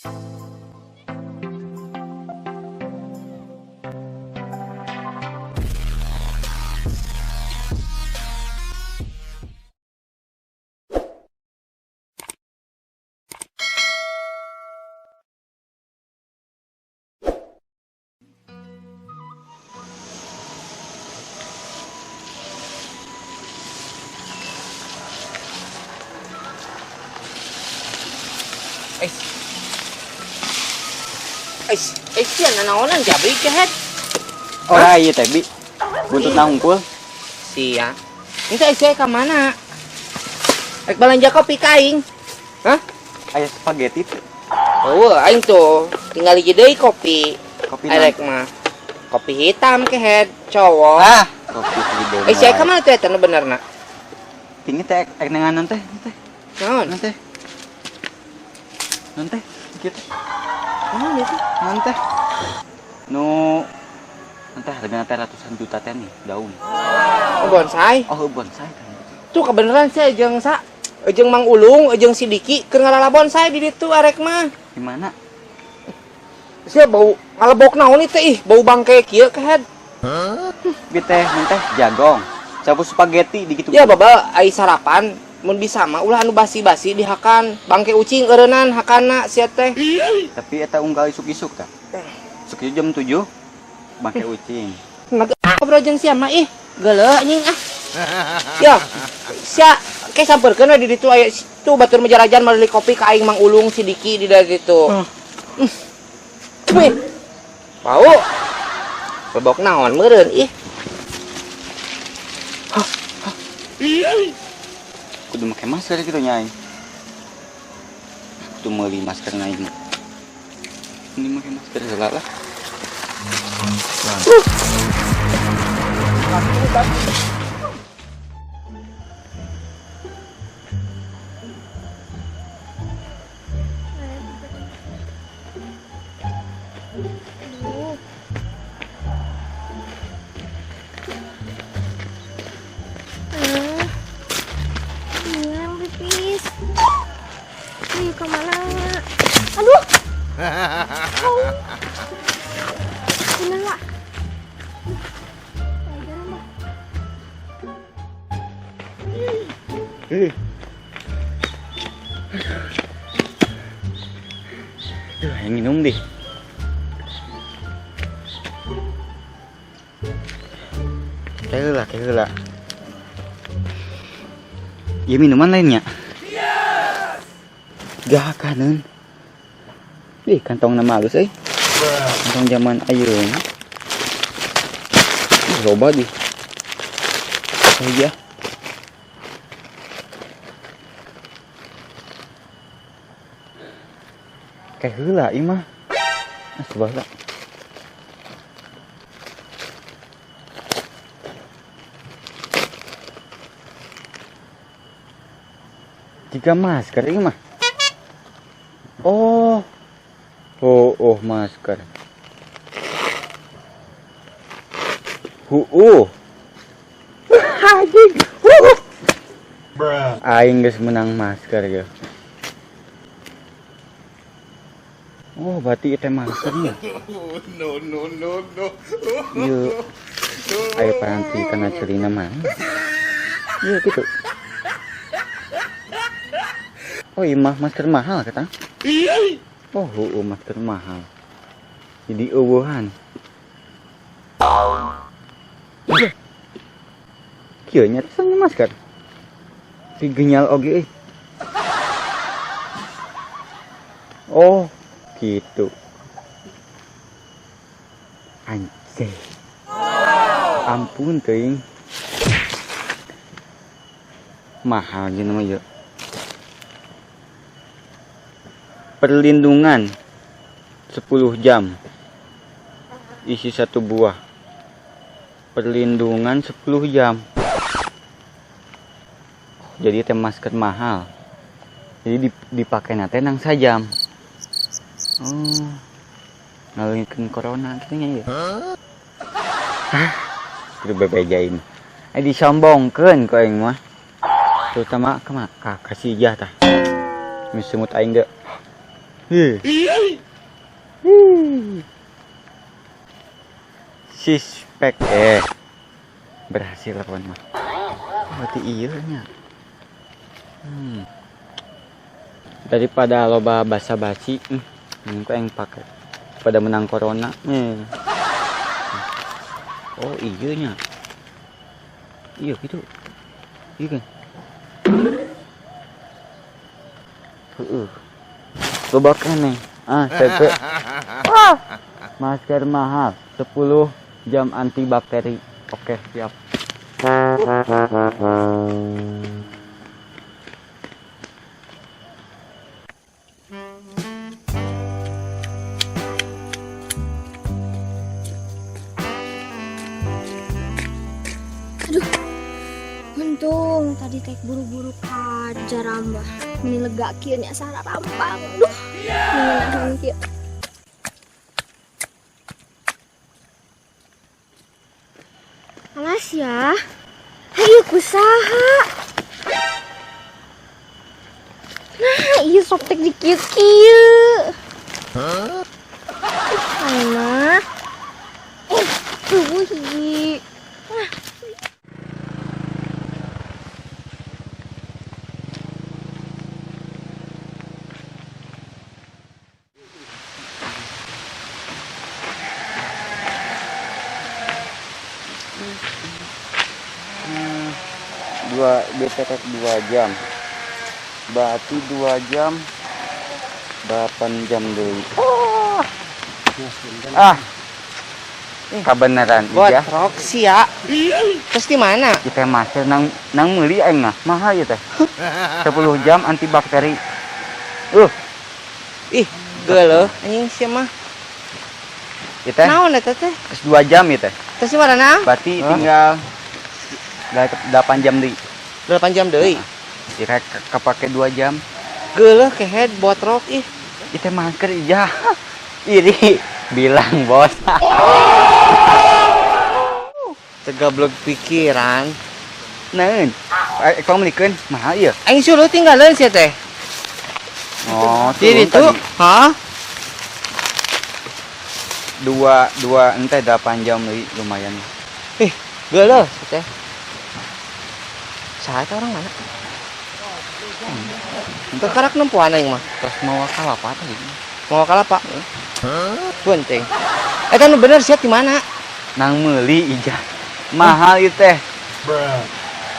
Eh, eh, eh, sia nanaonan jabrik kehed. Ora ieu teh bi. Buntutna hungkul. Sia. Ini teh sia ka mana? Rek balanja kopi ka aing. Hah? Aya spaghetti teh. Oh, aing tuh tinggal hiji deui kopi. Kopi Arek mah. Kopi hitam kehed, cowok. Ah, kopi hideung. Eh, sia ka mana tuh eta nu benerna? Tinggi teh ek nenganan teh, teh. Naon? Naon teh? Naon teh? Kieu teh. Naon itu? Naon teh? Nu naon teh hargana teh ratusan juta teh nih daun. Oh, bonsai. Oh, bonsai kan. Tuh kebeneran sia jeung sa jeung Mang Ulung, jeung si Diki keur ngalala bonsai di ditu arek mah. Di mana? Sia bau ngalebok naon ieu teh ih, bau bangke kieu kehed. Bi teh, naon teh jagong. Campur spaghetti di gitu. Ya baba ai sarapan mun bisa mah ulah anu basi-basi dihakan. Bangke ucing eureunnan hakana sia teh. Tapi eta unggal isuk-isuk tah. Isuk jam 7 bangke ucing. Ngobrol jeung sia mah ih, geuleuh anjing ah. Ya, sia ke sampeurkeun we di ditu aya tuh batur mejarajan meuli kopi ka aing Mang Ulung si Diki di ditu. Wih. Bau. Lebok naon meureun ih. Kudu make masker gitu nya aing. Kudu meuli masker na aing. Ini make masker heula lah. Hilang pipis. Ayo kemana? Aduh. Oh. Bener nggak? Pelajaran, Bah. Duh, yang minum deh. Kayak heula. Ya minuman lainnya. Gak kanan. Ih, kantong nama halus euy. Kantong zaman ayeuna. Ih, loba di. Oh iya. Kayak heula ieu mah. Ah, coba heula. Jika masker ini mah. Oh. Oh, oh masker. Huuh. Anjing. Huh. Aing geus menang masker ya. Oh, berarti itu maskernya. No, no, no, no. Ieu. Ayo paranti kana ceulina mah. Ieu gitu. Oh, iya mah masker mahal kata. Oh, heueuh masker mahal. Jadi eueuhan. Kieu nya teh masker. Si genyal oge euy. Oh, gitu. Anjing. Ampun teuing. Mahal jeung mah ieu. Perlindungan 10 jam. Isi 1 buah. Perlindungan 10 jam. Jadi teh masker mahal. Jadi dipakai teh nang sajam. Oh. Ngalungikeun corona kitu nya ieu. Hah? Kudu bebejain. Disombongkeun ku aing mah. Terutama ka kasih ijah tah. Misungut aing ge. Hih. Sispek berhasil lawan mah. Berarti iya nya. Daripada loba basa-basi, mending ku aing pake pada menang corona. Oh iya nya. Iya gitu. Iya kan? Heeh. Loba keneh. Ah, tempe. Ah. Masker mahal, 10 jam antibakteri. Oke, siap. Aduh, untung tadi teh buru-buru ka Jarambah. Meni lega kieu nya sara rampang. Duh, meni kieu. Alas ya. Hayu kusaha. Nah, ieu sok tek di kieu-kieu. Hah? Mah. Tunggu hiji. Nah. Dua BTK 2 jam. Berarti 2 jam 8 jam dulu. Oh. Ah. Kebenaran buat iya. Roxy ya. Terus di mana? Kita masker nang meuli aing mah. Mahal ya teh. 10 jam antibakteri. Ih, geuleuh anjing sia mah. Ieu teh. Naon eta teh? Terus 2 jam ieu teh. Terus di mana? Berarti tinggal 8 jam deui. 8 jam deui. Kira kepake 2 jam. Geuleuh kehead botrok ih. Ieu teh masker ijah. Iri bilang bos. Tegablek pikiran. Naeun. Kamu melikeun mahal ieu. Aing suruh tinggalin sia teh. Oh, jadi itu, hah? 2 ente 8 jam deui lumayan. Ih, geuleuh sia teh. Saha teh orang mana? Teu karak nempoan aing mah. Terus mau kalapa tadi? Mau kalapa? Penting. Eta nu bener sia di mana? Nang meuli ijah. Mahal ieu teh.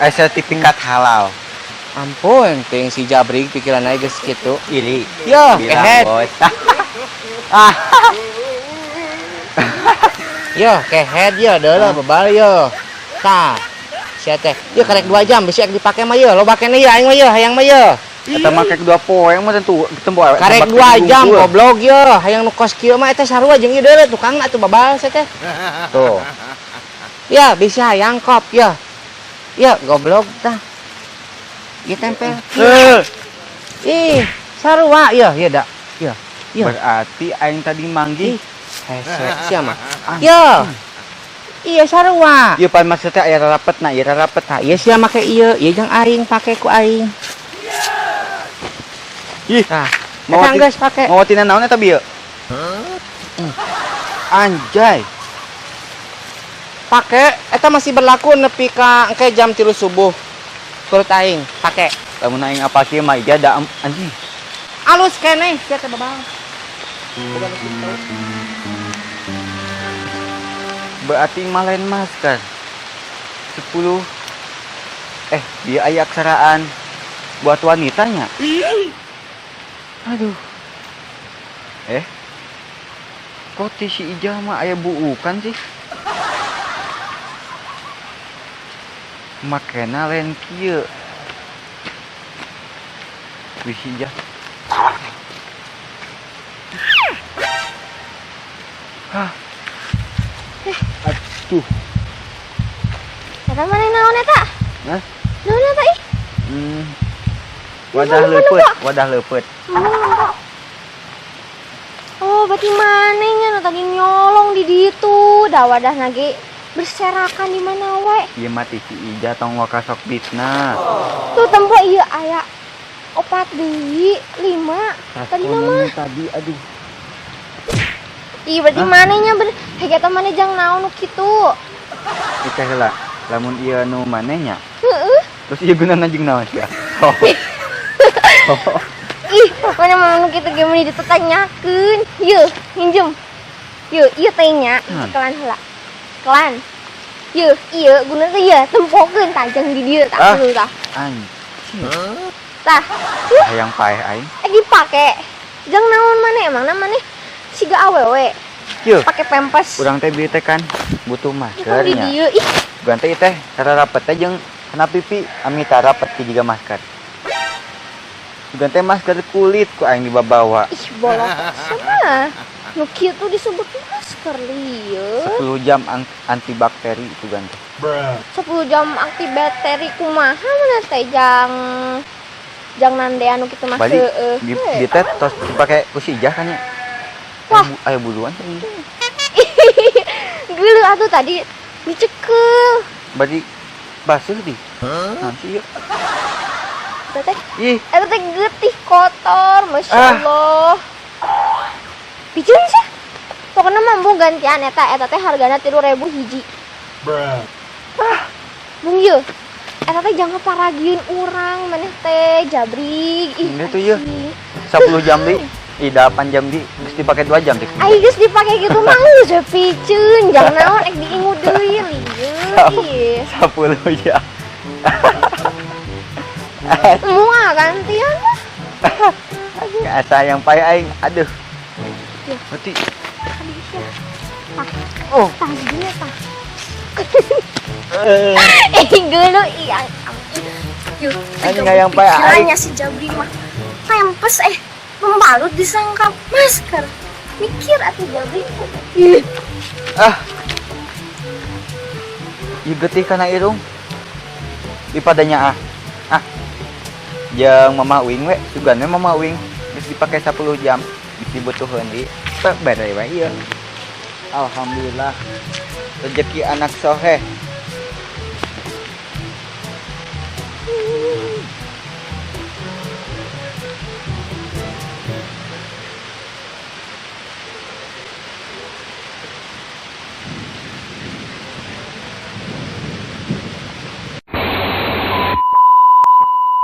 Sertifikat halal. Ampun, ting si Jabrik pikiran aing geus kitu. Iri. Yo, kehead. Yo, kehead yo, deuleuh bebal yo. Tah. Sia teh. Yo karek 2 jam bisi ek dipake mah yo, loba keneh yo aing mah yo, hayang mah yo. Eta mah karek 2 poe mah tentu tempo awe. Karek 2 jam goblok yo, hayang nu kos kieu mah eta sarua jeung ieu deuleuh tukangna atuh babal sia teh. Tuh. Ya, bisa hayang kop yo. Ya, goblok tah. Ieu tempel. Ih, sarua yo, ieu da. Yo. Yo. Berarti aing tadi manggih hese sia mah. Yo. Iya sarua. Ieu pan maksudnya aya rarapet na, ieu rarapet. Tah ieu sia make ieu, ieu jeung aing pake ku aing. Ih, tah. Mau geus pake. Mau tina naon eta bieu? Anjay. Pake eta masih berlaku nepi ka engke jam 3 subuh. Turut aing pake. Lamun aing apa kieu mah ija da anjing. Alus keneh sia teh babang. Berarti mah lain masker. 10 dia aya aksaraan buat wanitanya. Aduh. Kok ti si Ijah mah aya buukan sih? Makena lain kieu. Wih Ijah. Hah. Aduh. Eta mana naon eta? Hah? Naon eta ih? Wadah leupeut, wadah leupeut. Oh, berarti manehnya nu tadi nyolong di ditu, da wadahna ge berserakan di mana we. Ieu mah ti si Ijah tong waka sok fitnah. Tuh tempo ieu aya Opat deui, lima. Tadi mah. Tadi, aduh. Ih, berarti manehnya ber hege eta maneh jang naon nu kitu? Kita heula, lamun ieu nu manehnya. Heeh. Terus ieu gunana jeung naon sia? Oh. Ih, mana mah nu kitu ge meuni ditetanyakeun. Yeuh, minjem. Yeuh, ieu teh nya, kelan heula. Kelan. Yeuh, ieu guna teh ieu tempokeun tah jang di dieu tah Ah. dulu tah. Anjing. Tah, Hayang paeh aing. eh dipake. Jang naon maneh emangna maneh siga awewe Yeuh, pake pempes. Urang teh beli teh kan butuh Ih, masker di nya. dieu ih. Bukan teh teh rapet teh jeung kana pipi ami tara rapet ki jiga masker. Bukan teh masker kulit ku aing dibabawa. Ih, bolok sama. Nu kieu tuh disebut masker lieu. 10 jam antibakteri itu kan teh. 10 jam antibakteri kumaha mana teh jang jang nandean nu kitu mah Bali heueuh. di teh tos dipake ku si Ijah kan nya. Wah. Aya buluan teh. Geuleuh atuh tadi dicekel. Berarti basuh di. Nah, sih ieu. Eta teh Ih, eta teh getih kotor, Masya Ah. Allah. Piceun sih. Pokoknya mah embung gantian eta, eta teh hargana 3.000 hiji. Ah, bung ieu. Eta teh jangan paragieun urang maneh teh jabrig. Ih, Ini tuh ieu. anjing. 10 jam di. Ih, 8 jam di geus dipake 2 jam teh. Ai geus dipake gitu mah geus we piceun, jangan naon ek diingu deui lieu. Ih. 10 jam. Moal gantian lah. Asa yang paeh aing. Aduh. Ya. Berarti Tadi sia. Tah, oh. tah gini tah. Eh, Eh, geuleuh ih. Yuk, Anjing hayang paeh aing. pikirannya si Jabri mah. Pempes eh pembalut disangka masker. Mikir atuh Jabri. Ih, Ah. Ieu getih kana irung. Di padanya ah. Ah. Jeung Mama Wing we, sugan we Mama Wing. Geus dipake 10 jam, geus dibutuheun di bere we ieu. Alhamdulillah. Rezeki anak soheh.